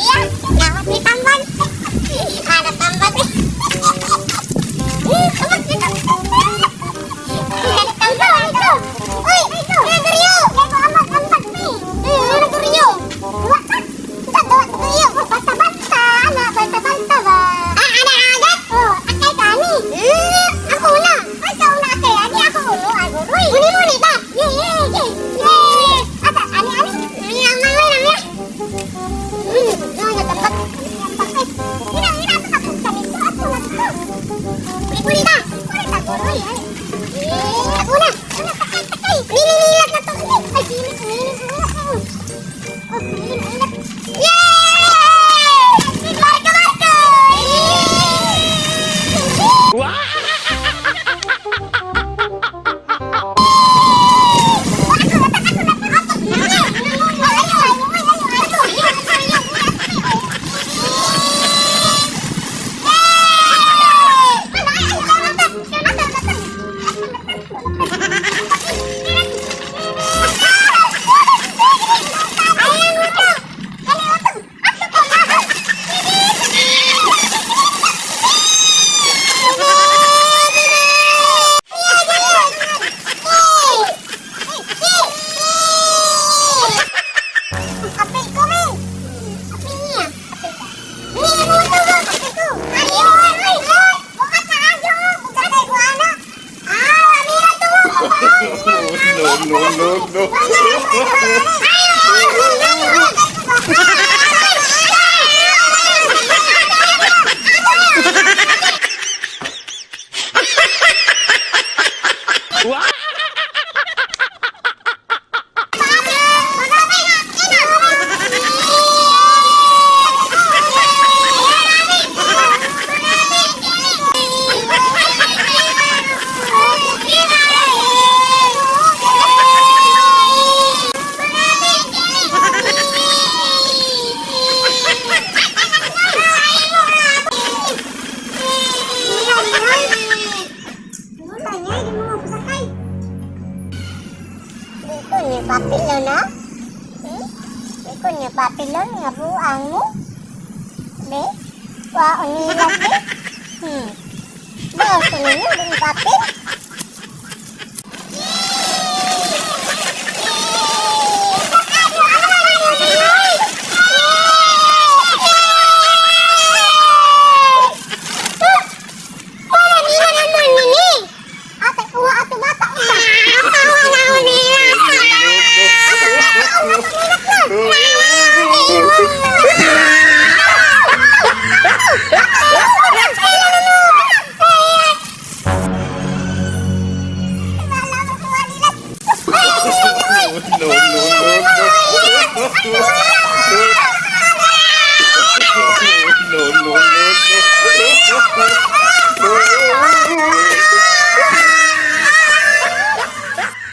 Iya, nawat ni tambal. Ada tambal. Eh, tambal kita. Ada tambal ito. Uy, nagriyo. Kaya ko ambag ambag ni. Eh, nagriyo. Duwa ka. Kita duwa nagriyo. Basta-basta, ana, basta-basta ba. Ah, ana agat. Oh, akay kani. Eh, ako una. Ay, sa una akay. Ani ako uno, ako. Uy, muni-muni ta. Ye, ye, ye. Ye. Ata, ani ani. Ani amang we namya. No, natambak. Tambak eh. Ina, ina, ito tapos kami. Ito, ato, ato. Puli-puli ta. Puli ta, guroy. Ay. Eh, ako na. Una, takay, takay. Nilinilat na to. Ay, dili, nilinilat. Oh, nilinilat. Yay! Marco, Marco! Apil ko, men! Apil niya. Apil ka. Ni, mo to ba? Apil ko. Ay, ay, ay, ay! Bukat na adyo! Bukat na iguana! Ah, amira to! No, no, no, no. Wala niya, hindi mo mapasakay. Di ko niya papilo na. Hmm? Di ko niya papilo nga buang mo. Be? Wa unilat be? Ba, ko ninyo, di papil.